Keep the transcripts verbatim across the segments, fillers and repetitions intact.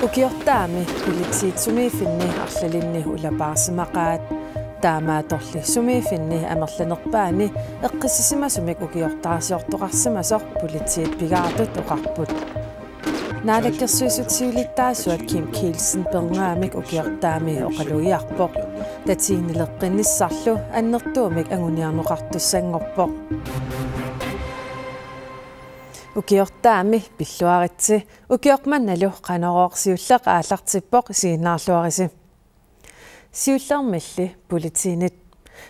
Ukiortaami politiit sumiiffinni arlalinni ulapaarsimaqaat. Taamaattorli sumiiffinni amerlanerpaani eqqissisimasumik ukiortaarsiortoqarsimasoq politiit pigaartut oqarput. Naalakkersuisut siulittaasuat Kim Kielsen pernaammik ukiortaami oqalugiarpoq. Tatiginnileqqinnissarlu annertuumik anguniarneqartussanngorpoq. Ukiortaami pilluaritsi, ukioq mannalu Qanorooq siulleq aallartippoq, isiginnaarluarisi. Siullermilli politiinit.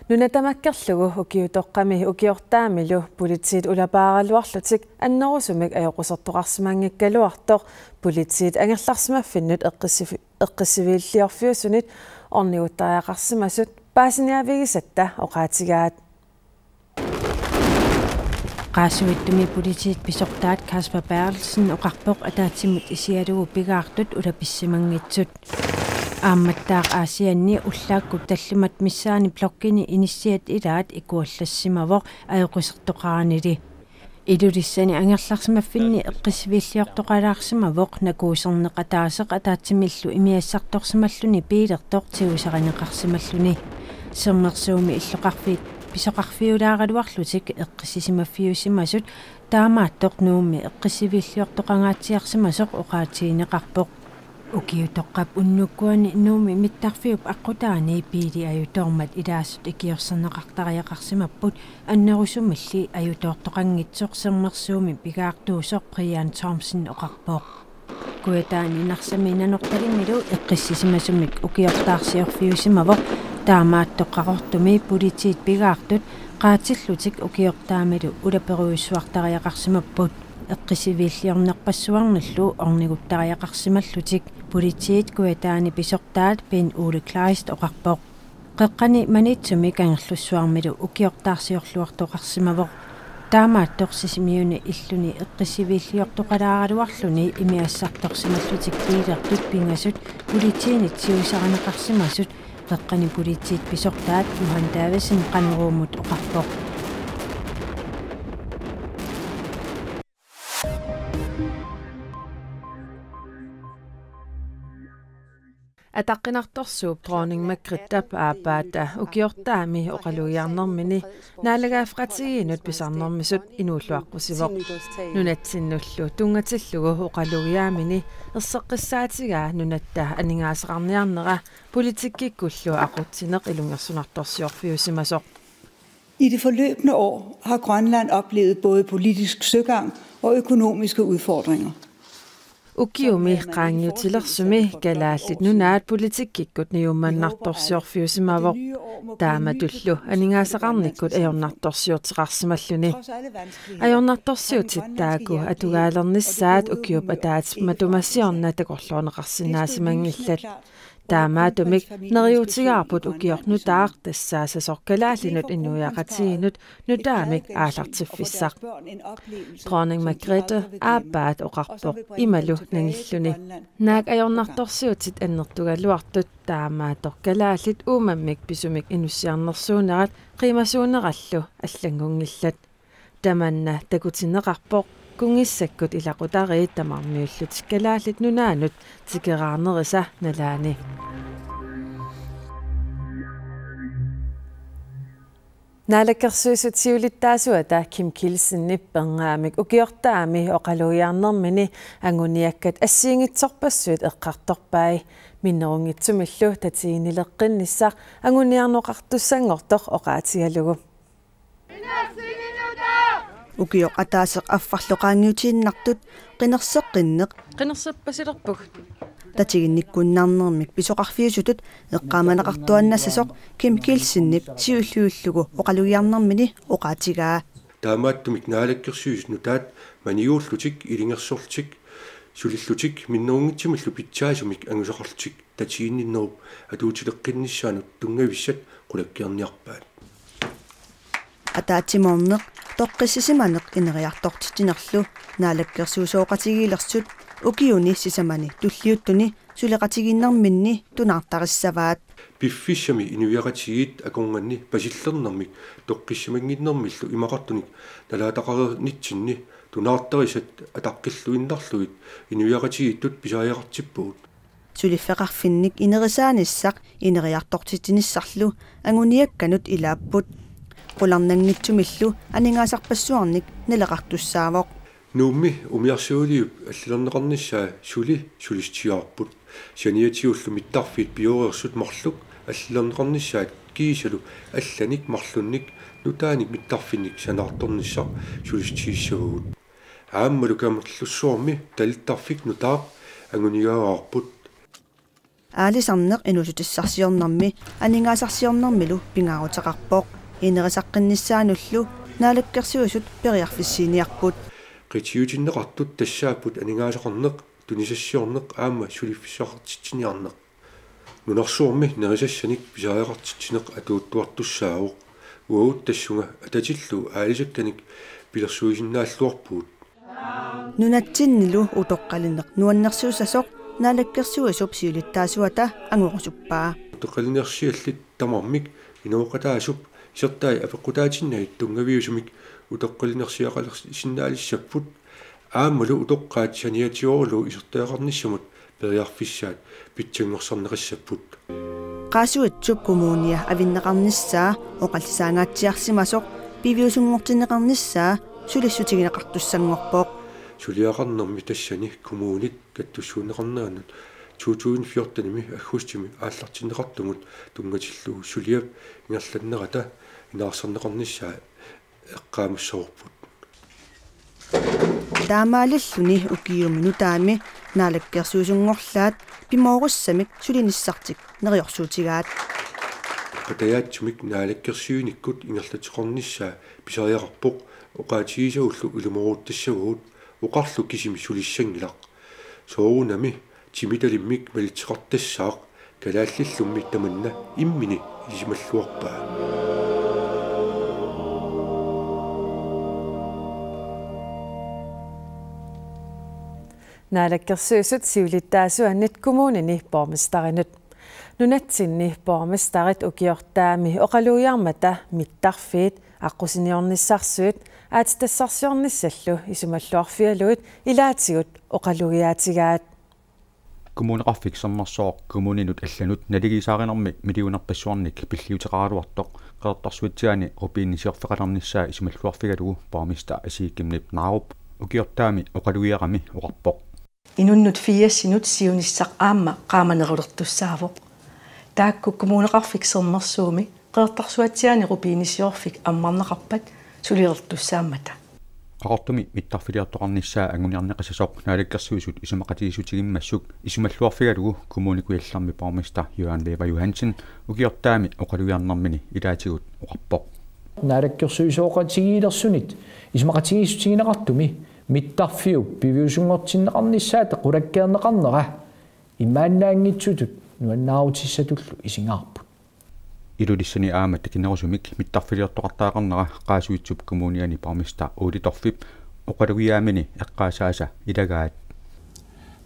Nuna tamakkerlugu ukiutoqqami ukiortaamilu politiit ulapaaraluarlutik annerusumik ajoqusertoqarsimanngikkaluartoq politiit angerlarsimaffinnut eqqissi-, eqqissiviilliorfiusunit orniguttariaqarsimasut paasiniaavigisatta oqaatigaat. Qaasuittumik politiit pisortaat Kasper Berthelsen oqarpoq ataatsimut isigalugu pigaartut ulapissimanngitsut. Aammattaaq Aasianni ullaakkut tallimat missaanni blokkini inissiat ilaat ikuallassimavoq ajoqusertoqaranili. Ilulissani angerlarsimaffinni eqqissiviilliortoqalaarsimavoq nakuuserneq ataaseq ataatsimillu imiassartorsimalluni biilertoq tigusarineqarsimalluni. Sermersuumi illoqarfiit pisoqarfiulaaraluarlutik eqqissisimaffiusimasut taamaattoq Nuummi eqqissiviilliortoqangaatsiarsimasoq oqaatigineqarpoq. Ukiutoqqap unnukkuani Nuummi mittarfiup aqqutaani biili ajutoormat ilaasut ikiorserneqartariaqarsimapput, annerusumilli ajutoortoqanngitsoq Sermersuumi pigaartuusoq Brian Thomsen oqarpoq. Kujataani Narsami Nanortalimmilu eqqissisimasumik ukiortaarsiorfiusimavoq, taamaattoq Qaqortumi politiit pigaartut qaatillutik ukiortaamilu ulaperujussuartariaqarsimapput. Eqqissiviilliornerpassuarnillu orniguttariaqarsimallutik politiit Kujataani pisortaat Ben Ole Kleist oqarpoq. Qeqqani Maniitsumi Kangerlussuarmilu ukiortaarsiorluartoqarsimavoq. Taamaattoq Sisimiuni illuni eqqissiviilliortoqalaaraluarluni imiassartorsimallutik biilertut pingasut politiinit tigusarineqarsimasut qeqqani politiit pisortaat Johan Davidsen Qanoruumut oqarpoq. Ataqqinartorsuup Dronning Margrethe aappaata ukiortaami oqalugiarnermini naalagaaffiqatigiinnut pisarnermisut inuulluaqqusivoq. Nunatsinnullu tunngatillugu oqalugiaamini erseqqissaatigaa nunatta aningaasaqarniarnera politikkikkullu aqutsineq ilungersunartorsiorfiusimasoq. I det forløbne år har Grønland oplevet både politisk søgang og økonomiske udfordringer. Ukiumi qaangiutilersumi Kalaallit Nunaat politikkikkut niummannartorsiorfiusimavoq. Taamatullu aningaasaqarnikkut ajornartorsiuteqarsimalluni. Ajornartorsiutit taakku atugaalernissaat ukiup ataatsip matuma siorna takorloorneqarsinnaasimanngillat. Taamaattumik neriuutigaarput ukioq nutaaq tassaassasoq kalaallinut inuiaqatigiinnut nutaamik aallartiffissaq. Dronning Margrethe aappaat oqarpoq imalu nangilluni: Naak ajornartorsiutit annertugaluartut, taamaattoq kalaallit uummammik pisumik inussiarnersuunerat qiimasuunerallu allanngunngillat. Tamanna takutinneqarpoq kunngissakkut ilaqutariit tamarmiullutik Kalaallit Nunaannut tikeraarnerisa nalaani. Naalakkersuisut siulittaasuata Kim Kielsenip pernaammik ukiortaami oqalugiarnermini anguniakkat assigiinngitsorpassuit eqqartorpai. Minnerunngitsumillu tatiginnileqqinnissaq anguniarneqartussanngortoq oqaatigalugu. Ukioq ataaseq affarlu qaangiutiinnartut qinerseqqinneq, qinerserpasilerpugut, tatiginnikkunnaarnermik pisoqarfiusutut eqqaamaneqartuaannassasoq Kim Kielsenip siulliullugu oqalugiarnermini oqaatigaa. Taamaattumik Naalakkersuisut nutaat maniguullutik, ilungersorlutik, sulillutik minnerunngitsumillu pitsaasumik angusaqarlutik tatiginninnerup atuutileqqinnissaanut tunngavissat qulakkeerniarpaat. Ataatsimoorneq toqqissisimaneq ineriartortitsinerlu naalakkersuisooqatigiilersut ukiuni sisamani tulliuttuni suleqatigiinnerminni tunaartarissavaat. Piffissami inuiaqatigiit akornanni pasillernermik toqqissimannginnermillu imaqartunik nalaataqarnitsinni tunaartarisat ataqqilluinnarlugit inuiaqatigiittut pisariaqartippugut. Suliffeqarfinnik inerisaanissaq ineriartortitsinissarlu anguniakkanut ilaapput. Qularnanngitsumillu aningaasarpassuarnik naleqartussaavoq. Nuummi umiarsualiup allilerneqarnissaa suli sulissutigaarput. Saniatigullu mittarfiit pioreersut marluk allilerneqarnissaat kiisalu allanik marlunnik nutaanik mittarfinnik sanaartornissaq sulissutigissavagut. Aammalu Kangerlussuarmi talittarfik nutaaq anguniagaarput. Aalisarneq inuussutissarsiornermi aningaasarsiornermilu pingaaruteqarpoq. Inerisaqqinnissaanullu Naalakkersuisut periarfissiiniarput. Qitiutinneqartut tassaapput aningaasaqarneq, tunisassiorneq aamma suliffissaqartitsiniarneq. Nunarsuarmi nerisassanik pisariaqartitsineq atuuttuartussaavoq. Uagut tassunga atatillugu aalisakkanik pilersuisinnaalluarpugut. Nunatsinnilu utoqqalineq nuannersuussasoq Naalakkersuisup siulittaasuata angorusuppaa. Utoqqalinersiallit tamarmik inooqataasup isertai apeqqutaatinnagit tunngaviusumik utoqqalinersiaqalersinnaalissapput. Aammalu utoqqaat saniatigoorlugu isertitaqarnissamut periarfissaat pitsanngorsarneqassapput. Qaasuitsup Kommunia avinneqarnissaa oqallisaangaatsiarsimasoq piviusunngortinneqarnissaa sulissutigineqartussanngorpoq. Suliaqarnermi tassani kommunit kattussuunneqarneranut to tusind fjortenimi aggustimi aallartinneqartumut tunngatillugu suliap ingerlannerata inaarsarneqarnissaa eqqaamassavarput. Taamaalilluni ukiumi nutaami naalakkersuisunngorlaat pimoorussamik sulinissartik neriorsuutigaat. Qataatsumik naalakkersuinikkut ingerlateqarnissaa pisariaqarpoq oqaatigisagullu ilumoorutissavagut oqarlu kisimi sulissanngilaq. Soorunami timitalimmik malitseqartassaaq kalaallillummi tamanna immini ilisimalluarpaa. Naalakkersuisut siulittaasuannit kommunini borgmesterinut. Nunatsinni borgmesterit ukiortaami oqalugiarmata mittarfiit, aqqusiniornissarsuit, aatsitassarsiornissallu isumalluarfigalugit ilaatigut oqalugiaatigaat. Kommuneqarfik Sermersooq kommuninut allanut naligiissaarinermi millionerpassuarnik pilliuteqaraluartoq Qeqertarsuatsiaani rubinisiorfeqalernissaa isumalluarfigalugu borgmester Asii Chemnitz Narup ukiortaami oqalugiarami oqarpoq. Inunnut firsinut siunissaq aamma qaamanerulertussaavoq. Taakku Kommuneqarfik Sermersuumi Qeqertarsuatsiaani rubinisiorfik ammarneqarpat sulilertussaammata. Qaqortumi mittarfiliortoqarnissaa anguniarneqassasoq Naalakkersuisut isumaqatigiissutigimmassuk isumalluarfigalugu Kommune Kujallermi borgmester Johan Wæver Johansen ukiortaami oqalugiarnermini ilaatigut oqarpoq. Naalakkersuisooqatigiilersunit isumaqatigiissutigineqartumi mittarfiup piviusunngortinneqarnissaata qulakkeerneqarnera imaannaanngitsutut nuannaarutissatullu isigaarput. Ilulissani aamma takinerusumik mittarfiliortoqartariaqarnera Qaasuitsup Kommuniani borgmester Ole Torfip oqalugiaamini eqqaasaasa ilagaat.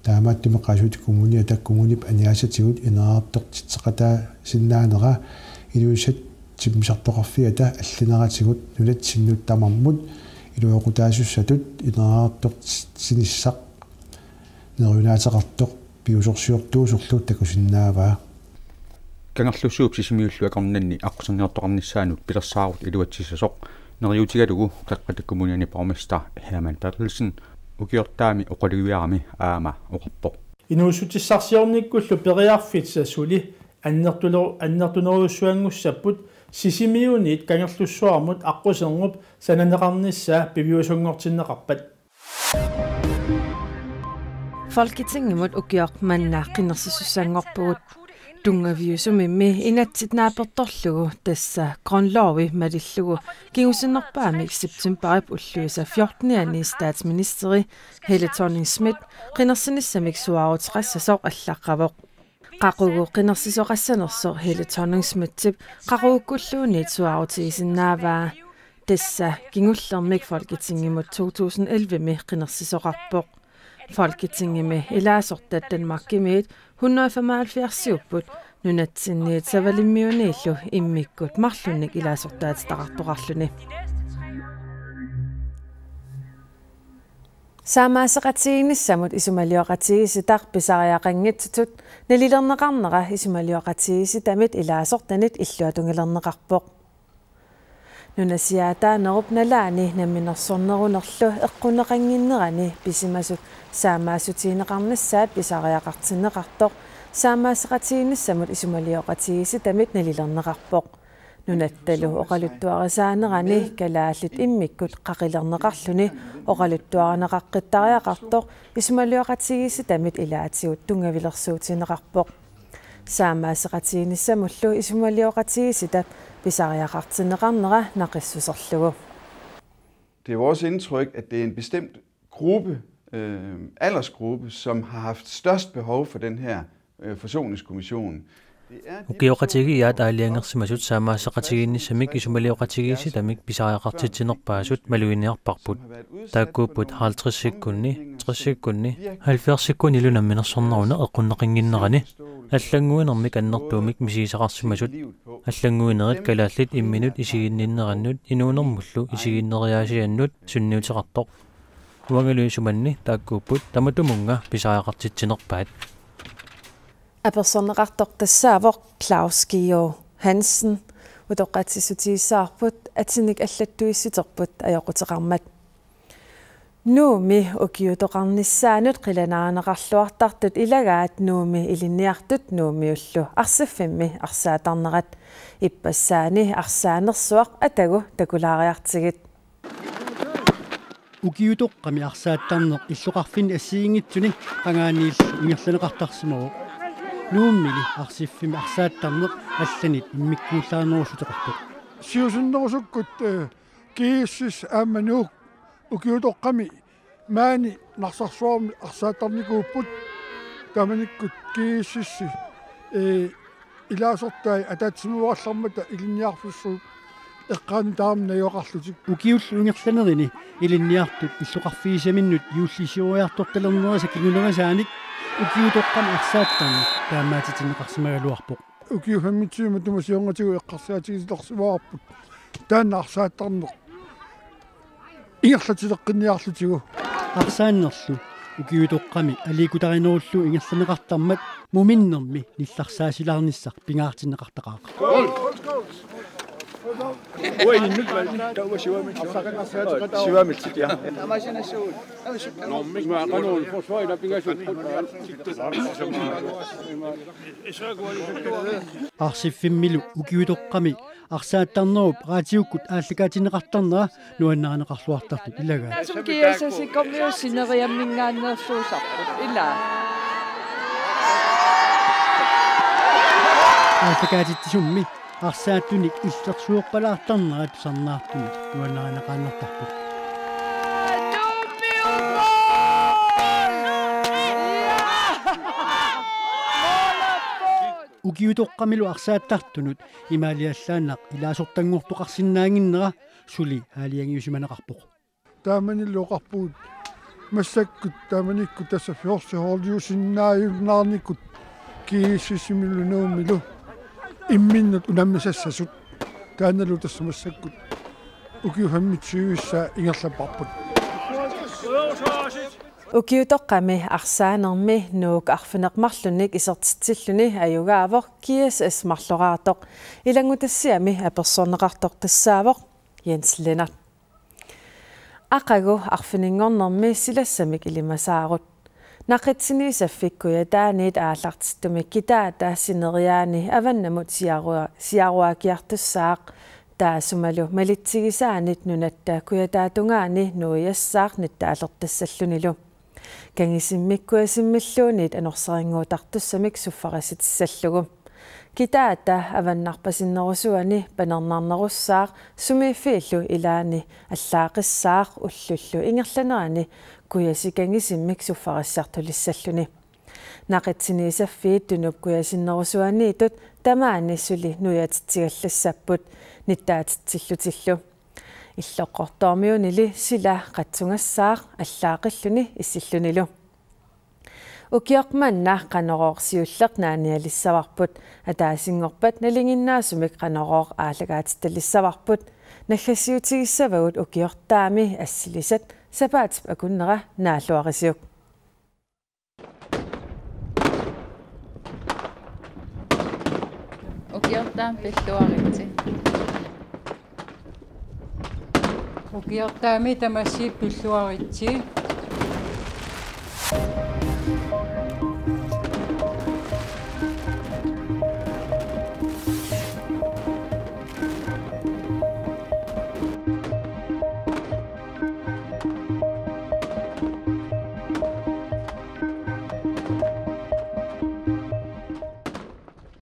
Taamaattumik Qaasuitsup Kommuniata kommunip aniaasatigut ineriartortitseqataasinnaanera Ilulissat timmisartoqarfigata allineratigut nunatsinnut tamarmut iluaqutaasussatut ineriartortitsinissaq neriunaateqartoq piusorsiortuusorlu takusinnaavaa. Kangerlussuup Sisimiullu akornanni aqquserniortoqarnissaanut pilersaarut iluatsissasoq neriuutigalugu Qeqqata Kommuniani borgmester Hermann Berthelsen ukiortaami oqalugiarami aamma oqarpoq. Inuussutissarsiornikkullu periarfissat suli annertuneru-, annertunerujussuanngussapput Sisimiuniit Kangerlussuarmut aqqusernup sananeqarnissaa piviusunngortinneqarpat. Folketingimut ukioq manna qinersisussanngorpugut. Tunngaviusumimmi inatsit naapertorlugu tassa grundlovi malillugu kingusinnerpaamik septembarip ulluisa fjortenianni statsministeri Helle Thorning-Schmidt qinersinissamik suaaruteqassasoq allaqqavoq. Qaqugu qinersisoqassanersoq Helle Thorning-Schmidtip qaqugukkulluunniit suaarutigisinnaavaa. Tassa kingullermik Folketingimut to tusind ellevemi qinersisoqarpoq. Folketingimi ilaasortat Danmarkimiit hundrede femoghalvfjerdsiupput, nunatsinniit Savalimmiuniillu immikkut marlunnik ilaasortaatitaqartoqarluni. Saammaasseqatigiinnissamut isumalioqatigiissitaq pisariaqanngitsutut nalilerneqarnera isumalioqatigiissitamit ilaasortanit illuatungiliorneqarpoq. Nunasiaataanerup nalaani namminersornerunerlu eqqunneqannginnerani pisimasut saammaassuteqarnissaat pisariaqartinneqartoq saammaasseqatigiinnissamut isumalioqatigiissitamit nalilerneqarpoq. Nunattalu oqaluttuarisaanerani kalaallit immikkut qaqilerneqarluni oqaluttuarineqaqqittariaqartoq isumalioqatigiissitamit ilaatigut tunngavilersuutigineqarpoq. Saammaasseqatigiinnissamullu isumalioqatigiissitap pisariaqartinneqarnera naqissuserlugu. Det er vores indtryk, at det er en bestemt gruppe, øh, aldersgruppe, som har haft størst behov for den her øh, forsoningskommission. Ukioqatigiiaat aalajangersimasut saammaasseqatigiinnissamik isumalioqatigiissitamik pisariaqartitsinerpaasut maluginiarparput. Taakkuupput halvtredsikkunni, tressikkunni, halvfjerdsikkunnilu namminersorneruneq eqqunneqannginnerani. Allannguinermik annertuumik misigisaqarsimasut. Allannguinerit kalaallit imminut isiginninnerannut inuunermullu isiginneriaasiannut sunniuteqartoq. Uangalu isumanni taakkuupput tamatumunnga pisariaqartitsinerpaat. Apersorneqartoq tassaavoq Claus Georg Hansen, utoqqatsissutigissavarput atinnik allattuissuterput ajoquteqarmat. Nuummi ukiutoqarnissaanut qilanaarineqarluartartut ilagaat Nuummi ilinniartut Nuummiullu Arsiffimmi arsaattarnerat. Ippassaani arsaanersuaq atagu takulaariartigit. Ukiutoqqami arsaattarneq illoqarfinni assigiinngitsuni qangaaniillu ingerlanneqartarsimavoq. Nuummili Arsiffimmi arsaattarneq allanit immikkuullaarnerussuteqarpoq. Siusinnerusukkut eh, G S S aamma Nuuk ukiutoqqami maani Narsarsuarmi arsaattarnikuupput. Taamanikkut G S S eh, ilaasortai ataatsimoorallarmata ilinniarfissuup eqqaani taama najugaqarlutik. Ukiullu ingerlanerini ilinniartut illoqarfigisaminnut juullisioriartortalernerisa kingunerisaanik ukiutoqqami arsaattarneq taamaatitinneqarsimagaluarpoq. Ukiut femogtyve matuma siornatigut eqqarsaatigilersimavarput taanna arsaattarneq ingerlatileqqinniarlutigu. Arsaannerlu ukiutoqqami aliikkutarinerullu ingerlanneqartarmat muminnermi nillarsaasilaarnissaq pingaartinneqartaqaaq. Arsiffimmilu ukiutoqqami arsaattarnerup raatiukkut aallakaatinneqartarnera nuannarineqarluartartut ilagaat. Tassum G S S-ikkormiut sineriamminngaanneersuusarput ilaa. Aallakaatitsisummi arsaattunik illersuerpalaartarnera tusarnaartumik nuannarineqaannartarpoq. Ukiutoqqamilu arsaattartunut imaaliallaannaq ilaasortanngortoqarsinnaannginnera suli aalajangiusimaneqarpoq. Taamanilu oqarpugut massakkut taamanikkut tassa fjortenholdeusinnaajunnaarnikut G S S-imilu Nuummilu imminnut unammisassasut. Taannalu tassa massakkut ukiut femogtyve-ssaa ingerlapparput. Ukiutoqqami arsaanermi Nuuk arfineq-marlunnik isertitsilluni ajugaavoq G S S marloraartoq. Ilanngutassiami apersorneqartoq tassaavoq Jens Lennert. Aqagu arfininngornermi silassamik ilimasaarut. Naqitsiniisaffik Kujataaniit aallartittumik kitaata sineriaani avannamut siarua-, siaruakiartussaaq, taassumalu malitsigisaanit nunatta Kujataatungaani nuiassaaq nittaalertassallunilu. Kangisimmik kujasimmilluunniit anorsarinnguutartussamik suffarissitsissallugu. Kitaata avannarpasinnerusuani panernarnerussaaq sumiiffiillu ilaani allaaqissaaq ullullu ingerlanerani kujasi kangisimmik suffarissartulissalluni. Naqitsiniisaffiit Tunup kujasinnerusuaniittut tamaani suli nuiatitsigallassapput nittaatitsillutillu. Illoqqortoormiunili sila qatsungassaaq allaaqilluni issillunilu. Ukioq manna Qanorooq siulleq naanialissavarput, ataasinngorpat nalinginnaasumik Qanorooq aallakaatittalissavarput. Naggassiutigissavagut ukiortaami assilisat, sapaatip akunnera naalluarisiuk. Ukiortaami pilluaritsi. Ukiortaami tamassi pilluaritsi.